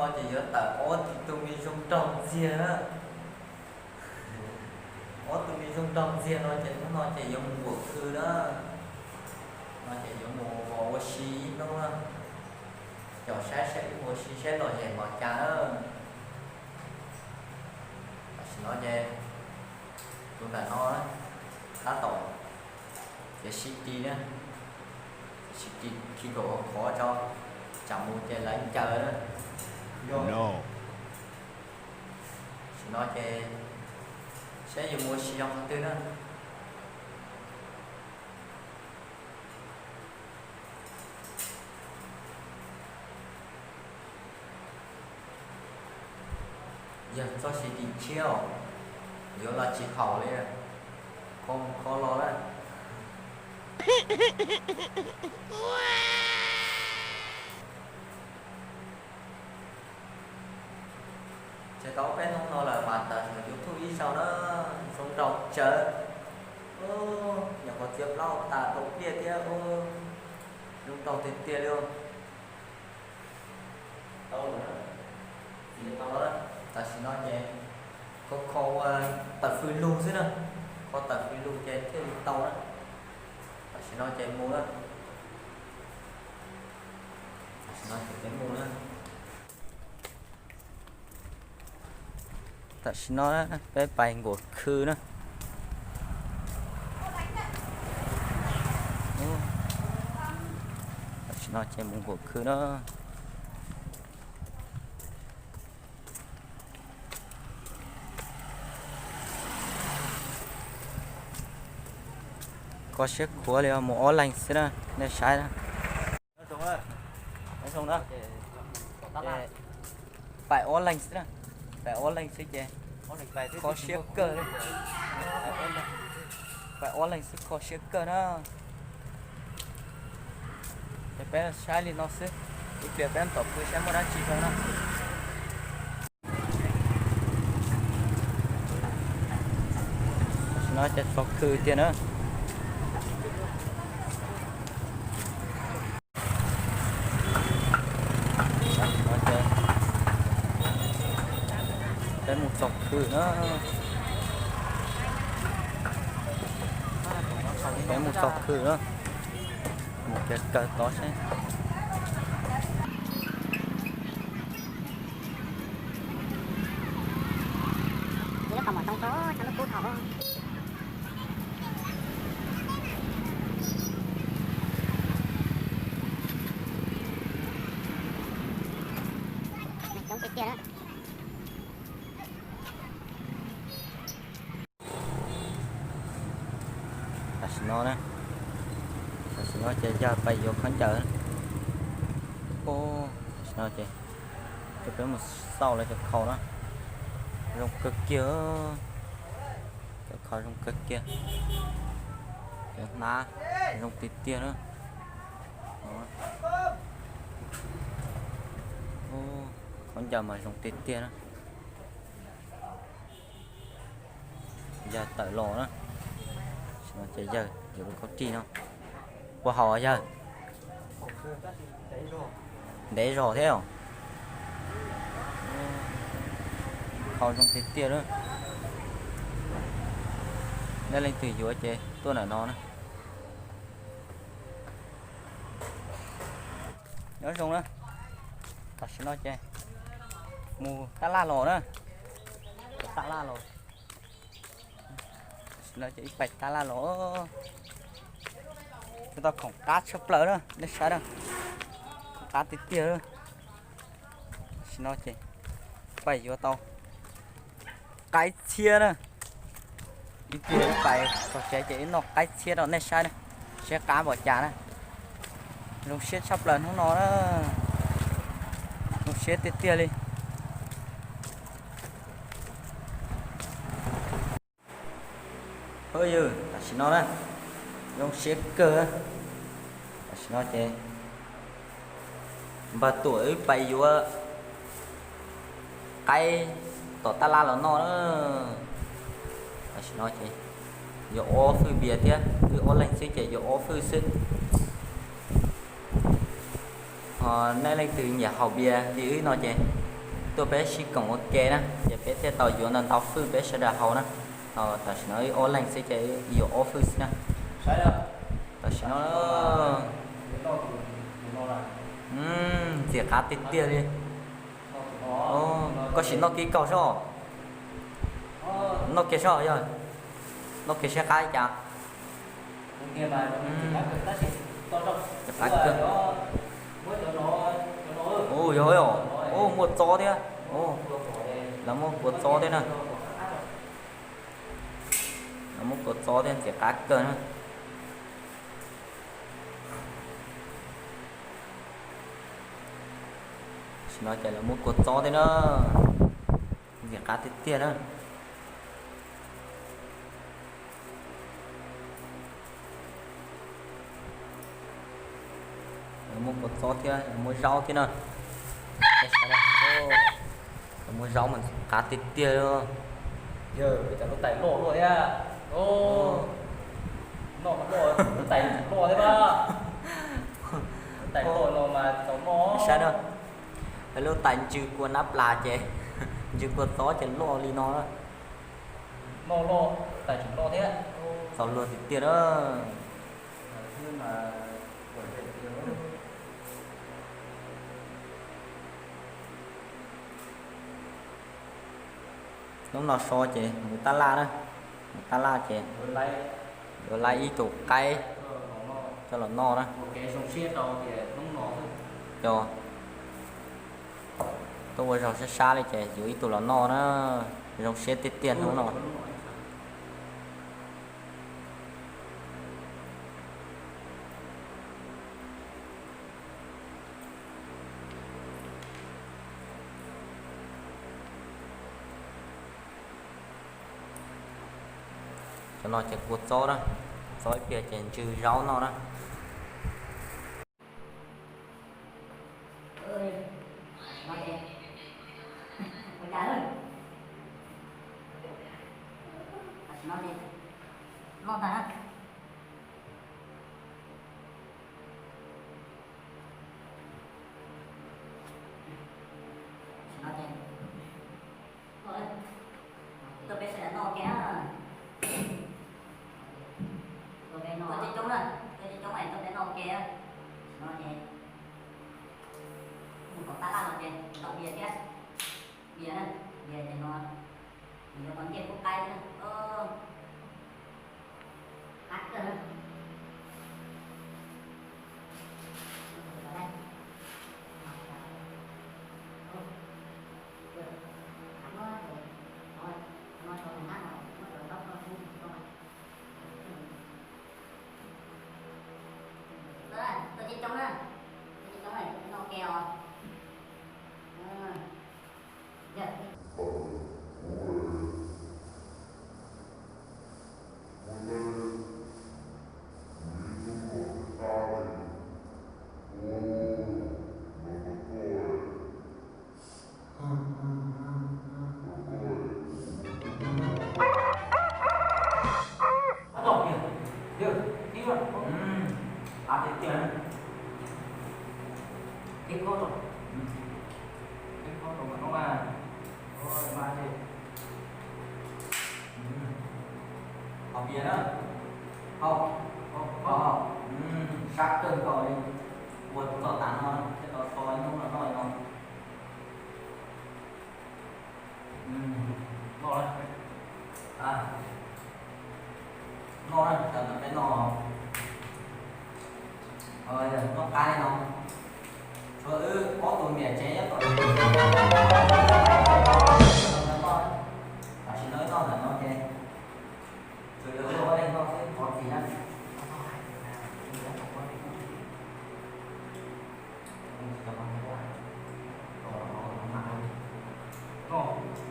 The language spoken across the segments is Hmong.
Ces yuav tawm ob tug me zoo nraug ntxiag na. Ob tug me zoo nraug ntxiag no ces hnub no ces yuav mus nquam khw na. No ces yuav mus ua si ib hnub na. Caum saib saib ua si saib lom zem npaum cas na. Tam sim no ces tus ntawm no tab tom kev sib ti na, sib ti khi kaum qhov tso, tsam mus ces lawv ncaws na. Tam sim no ces saib yuav mus ua si rau qhov twg na. Yog txoj sib ti tshiab os, yuav los tsis haum li, kho mus kho los lawm. Ces tau peb hnub no lawm mas tawm saum YouTube ib zaug na, zoo nraug tsawv. Nyuam qhuav txiav plaub tas tau pliaj thiab, zoo nraug tiag tiag li. Tam sim no ces kho kho ua tawm fws lug xwb na, kho tawm fws lug ces thiaj li tau na. Tam sim no ces mus na, tam sim no ces peb mus na. Tam sim no peb pais nquam khw na. Tam sim no ces mus nquam khw na. Kho siab khuav li, mus ob leeg xwb na, nej saib na. Pais ob leeg xwb na, pais ob leeg xwb ces kho siab kawg li. Pais ob leeg xwb kho siab kawg na. Ces peb saib li no xwb, ib pliag peb tom pw saib muaj dab tsi zoo na. Tam sim no ces txog khw tiag na. Peb mus txog khw na. Peb mus txog khw na. Mus kiag kawg tod seb. Tam sim no na, tam sim no ces yawg pais yuav khaub ncaws. Tam sim no ces peb mus xauj lawv cov khau na, zoo kawg kiag, cov khau zoo kawg kiag, cov hnab zoo tiag tiag na. Khaub ncaws mas zoo tiag tiag na. Yawg tawm los na, ces yawg yuav lub khaub rig no. Puas haum yawg? Ntev zog thiab os. Khau zoo tiag tiag na. Nej leej twg yuav ces tuaj ntawm no na. Nyob zoo na, tam sim no ces mus tab laj los na, tab laj los. Tam sim no ces ib pais tab laj los, tau khoom qab tshaj plaws na, nej saib na, khoom qab tiag tiag. Tam sim no ces pais yuav tau qaib txhiab na. Ib pliag ib pais txog tsev ces ib noj qaib txhiab rau nej saib na, saib qab npaum cas na. Zoo siab tshaj plaws hnub no na, zoo siab tiag tiag li. Hawb yawg, tam sim no na, zoo siab kawg. Tam sim no ces npawg Tuam wb pais yuav qaib tom tab laj los noj na. Tam sim no ces yuav ob fwj npias thiab, wb ob leeg xwb ces yuav ob fwj xwb. Ho nej leej twg nyiam haus npias li wb no ces Tuaj peb sib koom ua ke na, ces peb thiaj tau yuav ntau ntau fwj peb sawv daws haus na. Tam sim no wb ob leeg xwb ces yuav ob fwj xwb na. Tam sim no ntxim qab tiag tiag li. Koj sim noj kiag kaus soj. Noj kiag soj yog, noj kiag seb qab li cas. Qab kawg. Ua yog, muaj txob thiab. Lawv muaj kua txob thiab na. Lawv muaj kua txob thiab, ntxim qab kawg na. Tam sim no ces lawv muaj kua txob thiab na. Ntxim qab tiag tiag na. Lawv muaj kua txob thiab, lawv muaj zaub thiab na. Lawv muaj zaub mas ntxim qab tiag tiag. Yog cov lub tais loj luaj thiab. Noj lub tais loj thiab na. Lub tais loj no mas txaus noj. Saib na, lub tais ntsw kua nab plas ces, ntsw kua txob ces loj li no na. Noj loj, tais tseem loj thiab. Txaus luag tiag tiag na. Hnub no so ces mus tab laj na, mus tab laj ces yuav laib ib tug qaib coj los noj na. Cov tuaj ua zog sab sab li ces yuav ib tug los noj na, zoo siab tiag tiag hnub no. Cov no ces kua txob na, txob ib pliag ces ntsw zaub noj na. Tuaj peb sawv daws noj ua ke na. Tuaj peb noj, tuaj coob coob na, tuaj coob coob es tuaj peb noj ua ke. Tam sim no ces mus kom tab laj no ces tau bias thiab. Bias na, bias ces no nws yuav tau ncej kub qaib na. Qab kawg na. Tuaj coob coob na, tuaj coob coob na, noj ua ke os. Qab tiag tiag, ib khob rau, ib khob rau mas no mas, mas haus pias na, haus, haus, sab kawg nkaus li, ua txog tas no thiaj tau so ib hnub no noj li no. Noj na, noj na, tam no peb noj, noj qab li no. Tshuav wb ob tug niam tsev nyob tom, tam sim no wb noj ntawm no ces tshuav yog wb ob leeg noj xwb, thov txim na.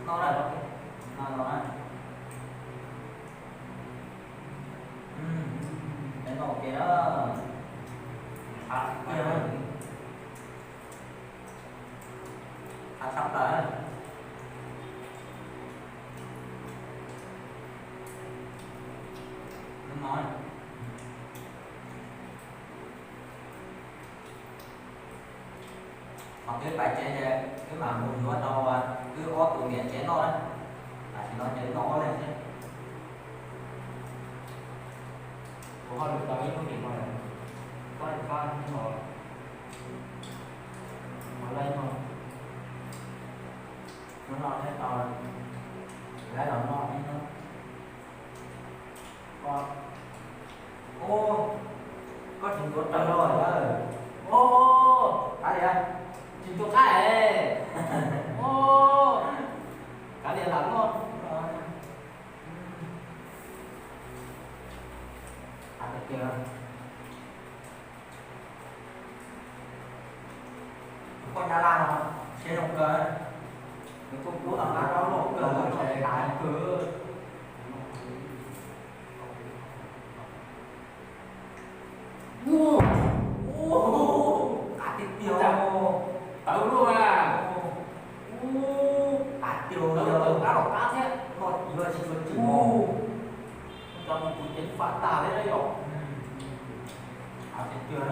Noj na, noj na. Peb noj ua ke na. Qab tiag, qab tshaj plaws. Hnub no Wb pais tsev ces wb mam mus yuav rau wb ob tug niam tsev noj na. Tam sim no ces noj ob leeg xwb. Kuv ho lwm tau ib lub dim no, koj koj no, no laib no, no no thiab tau, laib los noj ib hnub. Koj, koj tsis ntuav raws los lawm. Au, kav liam, tsis ntuav qab es. Au, kav liam lam noj. Kav tiag tiag. Poj Nyab Laj no siab zoo kawg, nws kuj pub tau qab zaub loj kawg, qab kawg. Ua, ua, qab tiag tiag. Tawv luaj na. Ua, qab tiag, tawv qab los qab thiab. Noj yuav tsis tshua tsim. Ua, cov mus tus ceev faj tag li na yom. Qab tiag tiag na.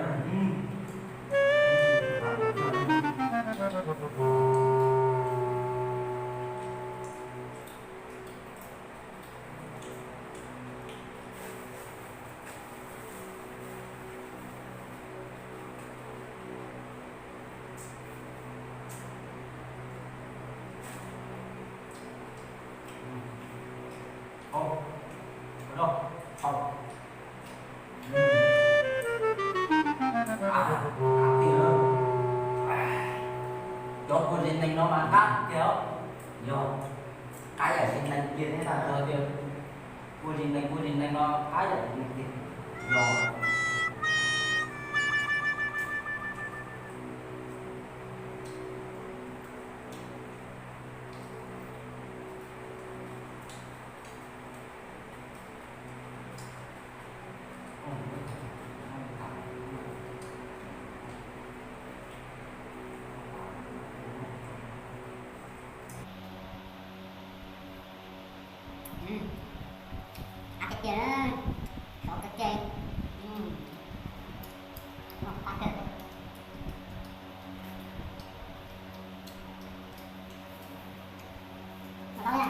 Cov kua zis nees no mas qab tiag, yog qab yam zis nees tiag thiab na, yog tias kua zis nees, kua zis nees no qab yam zis nees tiag, yog. Qab tiag tiag, sov kawg ces, noj qab kawg. Noj tau na.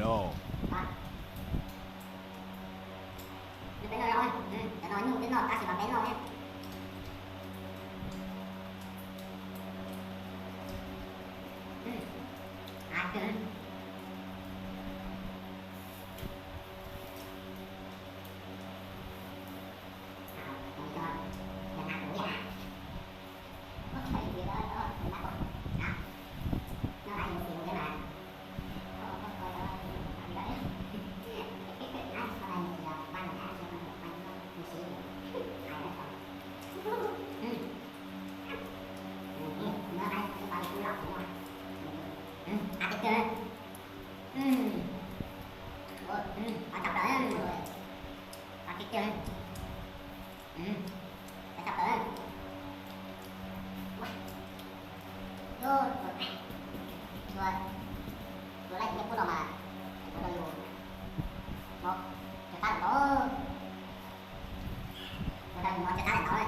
No. Peb noj, cov no nyuj twb noj tab sis mas peb noj thiab. Ua, ua laij tus niag pub no mas, ua rau yus no, cov qab ntau, ua rau yus no cov qab ntau.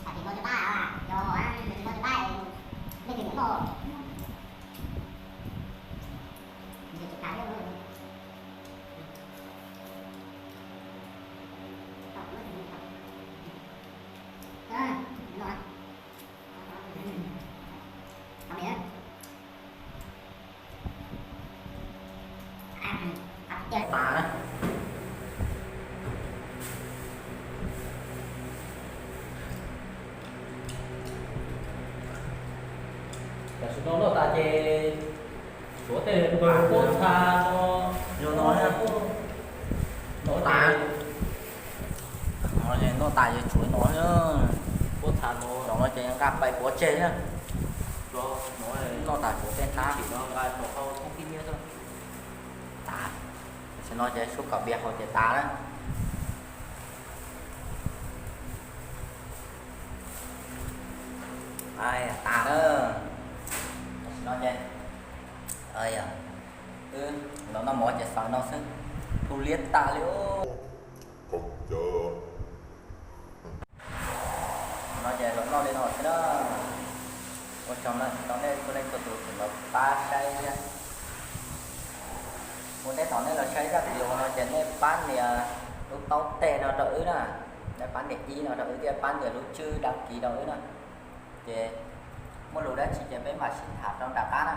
Tam sim no cov qab, yog yus tsis no cov qab, leej twg nyiam noj. Nws tsis tas thiab. Tam sim no noj tas ces tshuav tej pob txha no, noj tas, noj tas ces tshuav no, pob txha no, no ces nqa pais pov tseg na. Noj tas tshuav tej hnab no nqa rau hauv thoob kib nyiab xwb. Tas, tam sim no ces sub kom npias hauv ces tas na. Tas na. Tam sim no ces, wb los noj mov ces xaus no xwb, tu liab tas li. No ces los noj li no xwb na. Ua tsaug na, tau nej txhua leej txhua tus tseem los pab saib thiab. Ua ntej thaum nej los saib zaj video no ces nej pab nias lub taub teg no rau wb na, nej pab nias ib no rau wb thiab pab nias lub tswb đăng ký rau wb na. Ces muaj lus dab tsi ces peb mam sib tham rau nram qab na.